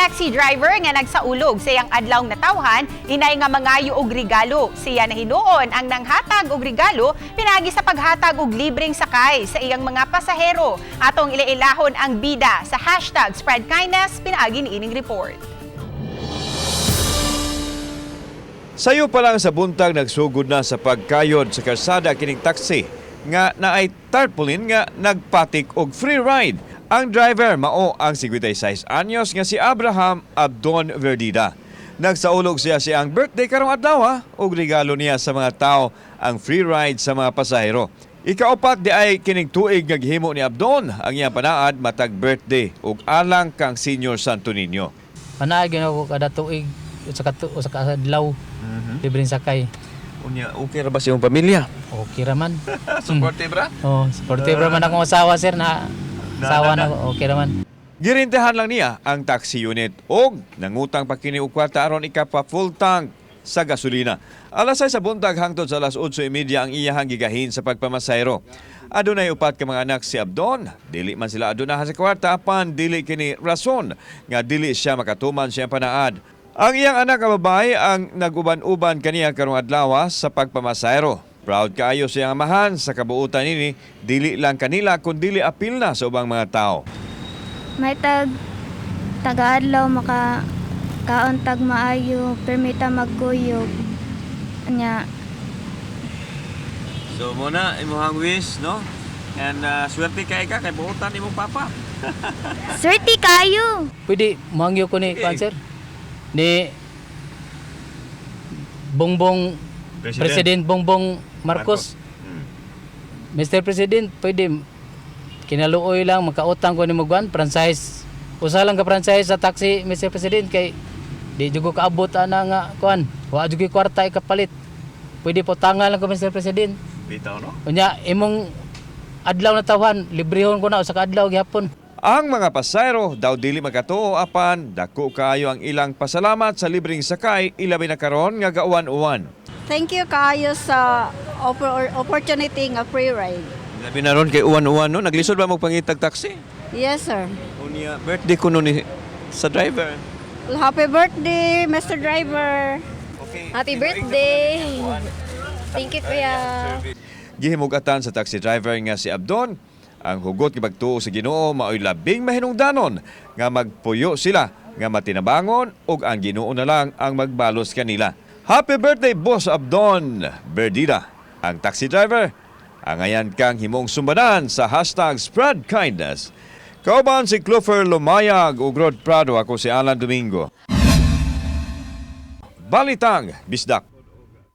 Taxi driver nga nagsaulog sa iyang adlaw natawhan, inay nga mangayo og regalo. Siya na hinuon ang nanghatag og regalo pinaagi sa paghatag og libreng sakay sa iyang mga pasahero. Atong ilailahon ang bida sa #SpreadKindness pinaagi niining report. Sayo pa lang sa buntag, nagsugod na sa pagkayod sa karsada kining taxi nga naay tarpaulin nga nagpatik og free ride. Ang driver mao ang 56 anyos nga si Abraham Abdon Verdida. Nagsaulog siya siyang birthday karong adlaw ha, og regalo niya sa mga tao ang free ride sa mga pasahero. Ikaupat di ay kining tuig nga gihimo ni Abdon ang iyang panaad matag birthday ug alang kang Senior Santo Niño. Panaag yun ako kada tuig usa ka adlaw libreng sakay. Unya, okay ra ba sa iyong pamilya? Okay ra man. Supportive ra? Oh, supportive ra man akong asawa, sir, na asawa na ako. Okay ra man. Girintahan lang niya ang taxi unit og nangutang pa kini og kwarta aron ikapa full tank sa gasolina. Alas 6 sa buntag hangtod sa alas 8:30 ang iyahang gigahin sa pagpamasayro. Adunay upat ka mga anak si Abdon. Dili man sila adunahan sa kwarta, apan dili kini rason nga dili siya makatuman siyang panaad. Ang iyang anak nga babae ang naguban-uban kaniya karong adlaw sa pagpamasayro. Proud kaayo siyang amahan sa kabuutan nini, dili lang kanila kundi apil na sa ubang mga tao. May tag taga-adlaw maka kaon tag maayo, permita magkuyog. Nya. So muna imuhang wish, no? And swerte kay ka kay buotan imong papa. Swerte kayo. Pwede mangyo ko ni kuan, sir. Ni Bongbong President, Bongbong Marcos. Mr. President, pwede kinaluoy lang makautang ko ni Muguan franchise. Usa lang ka franchise sa taxi, Mr. President, kay di jud ko kaabot ana nga kuan. Wa jud ko'y kwarta ikapalit. Pwede po tanga lang ko, Mr. President. Bitaw, no? Unya imong adlaw na tawhan, librehon ko na usa ka adlaw gihapon. Ang mga pasayro daw dili makatuo, apan dako kaayo ang ilang pasalamat sa libreng sakay, ilabi na karon nga gauwan-uwan. Thank you kaayo sa opportunity nga free ride. Labi na ron kay uwan-uwan, no? Naglisod ba mo pangitag taxi? Yes, sir. Unya, birthday ko no ni sa driver. Well, happy birthday, Mr. Driver. Okay. Happy birthday! Thank you, Kuya. Gihimugatan sa taxi driver nga si Abdon, ang hugot nga pagtuo sa Ginoo maoy labing mahinungdanon nga magpuyo sila nga matinabangon ug ang Ginoo na lang ang magbalos kanila. Happy birthday, Boss Abdon Berdida. Ang taxi driver, angayan kang himong sumbanan sa #SpreadKindness. Kauban si Clover Lumayag ug Rod Prado, ako si Alan Domingo. Balitang Bisdak.